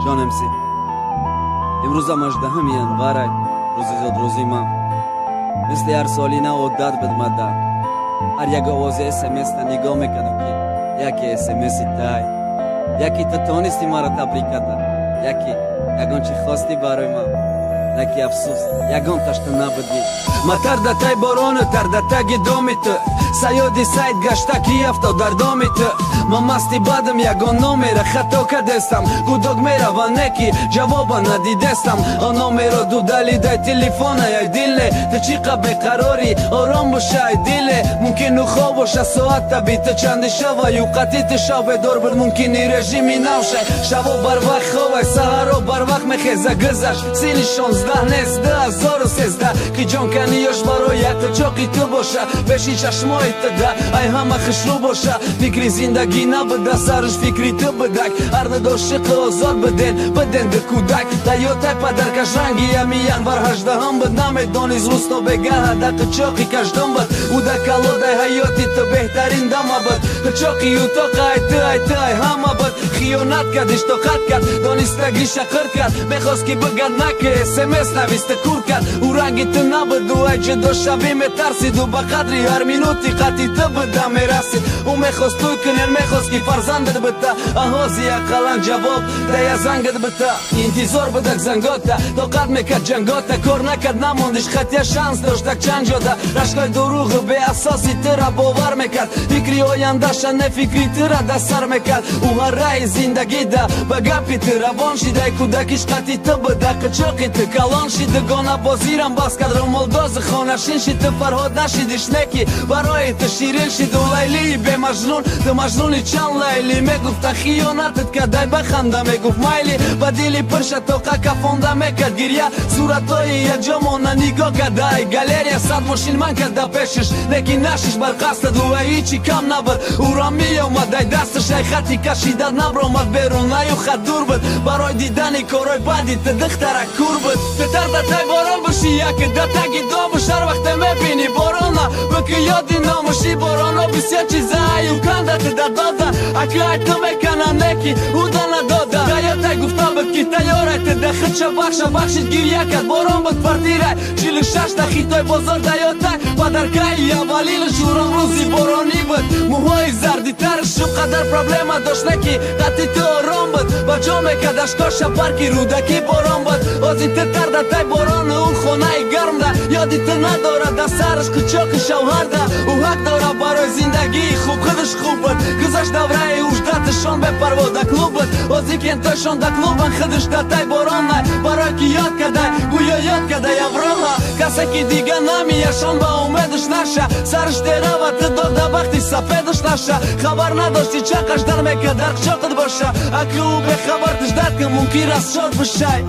Ҷон МС. Имрӯзам 18 январай, рӯзи зодрӯзи ман. Мисли ҳар солина одат буд мада. Ҳар як овози СМС-та нигоҳ мекардам, ки яке СМСи тай. Яке ту тонисти маро табрик карда. Яке ягон чӣ хости барои ман. Наки афсӯс, ягон ташта набудӣ. Ма тар да тай борону тар да таги доми ту. Саёди сайт гашта ки афтод дар доми ту. Ма масти бадам, ягон номера хато кардестам. Гудок мерава, неки ҷавоба надидестам. Он номеро дудали дай телефона, ай диле. Ту чӣ қа беқарорӣ, ором боша, ай диле. Мумкин ӯ хоб боша, соата биту чанди шава юқати ту шав бедор буд, мумкин и режими нав шай. Шаво барвақт ховай, саҳаро барвақт мехеза, гузашт синни 16 нест, 2013, ки ҷонканиёш барои як қичоқи ту боша, пеши чашмои ту да ай ҳама хушрӯ боша. Фикри зиндагӣ набуда, сарш фикри ту будак. Ҳар ду дошиқи озод буден, буден ду кӯдак. Даётай падаркаш ранги ами январ 18-ум буд, намедонист рӯз то бегаҳа да қичоқи каждум буд. Ӯ да калодай ҳаёти ту беҳтарин дама буд. Қичоқи утоқ ай ту, ай ту, ай ҳама буд. Хиёнат кард, иштоқат кард, донистагиша қир кард. Мехост ки бигад, наки СМС нависта, кур кард. Ӯ ранги ту набуд, ӯ ай ҷудошавӣ метарсиду ба қадри ҳар минути қати ту буда мерасид. Ӯ мехост тӯй кунен, мехост ки фарзандат бита. Аҳози ақаллан ҷавоб дая зангат бита. Интизор будак зангота, тоқат мекард ҷангота, кор накард, намондиш, хатя шанс доштак чанд ҷода. Рашкои дурӯғу беасоси тура бовар мекард, фикри ояндаша не, фикри тура да сар мекард. Ӯ ҳарраи зиндагида ба гапи ту равон шидай, кӯдакиш қати ту буда, қичоқи ту калон шид, дугона бозирам бас кард, румолдози хонашин шид. Ту Фарҳод нашидиш, неки барои ту ширин шид ӯ Лайлии бемажнун. Ту Маҷнуни чанд Лайли мегуфта, хиёнатат кардай, баханда мегуфт майли, ба дили пирша тоқа кафонда мекард гирья. Суратҳои якҷомона нигоҳ карда, ай галерея сад мошин ман карда пешиш, лекин нашиш бар қасдат. Ӯ ай ҳичи кам набуд, ӯро меомад ай дасташ, ай хати кашида набромад берун, аю хат дур буд. Барои дидани корҳои бади ту духтара кур буд. Ту тар да тай борон бошӣ, яке да таги домуш, ҳар вақте мебинӣ борона, бики ёди номуши бороно. Бисёр чиза аю канда ту да дода, аки ай ту мекана, неки ӯ да надода. Даётай гуфта буд, ки тайёрай ту да худша бахша, бахшид, гирья кард. Борон буд, квартирай 46-та хитой бозор даётай падаркаи аввалинаш урон рӯзи боронӣ буд. Мӯҳои зарди тарш шу қадар проблема дошт, неки қати ту ором буд, ба ҷо мекардаш коша парки Рӯдакӣ. Борон буд, ози ту тар да тай борону, ӯ хонаи гармда ёди ту надорад, да сараш қичоқи шавҳарда. Ӯ ҳақ дорад барои зиндагии хуб, худаш хуб буд. Гузашт давраи уждаташон бепарво да клуб буд, ози кентошон да клубан, худаш да тай боронай, барои ки ёд кардай, гӯё ёд кардай авроҳа. Касе ки дига намияшон ба умедаш наша, сараш терава, ту доғ да бахти сафедаш наша. Хабар надошти, чақаш дар мекард дар қичоқат боша, аки ӯ бехабар тиждат ки мумкин расшод бишай.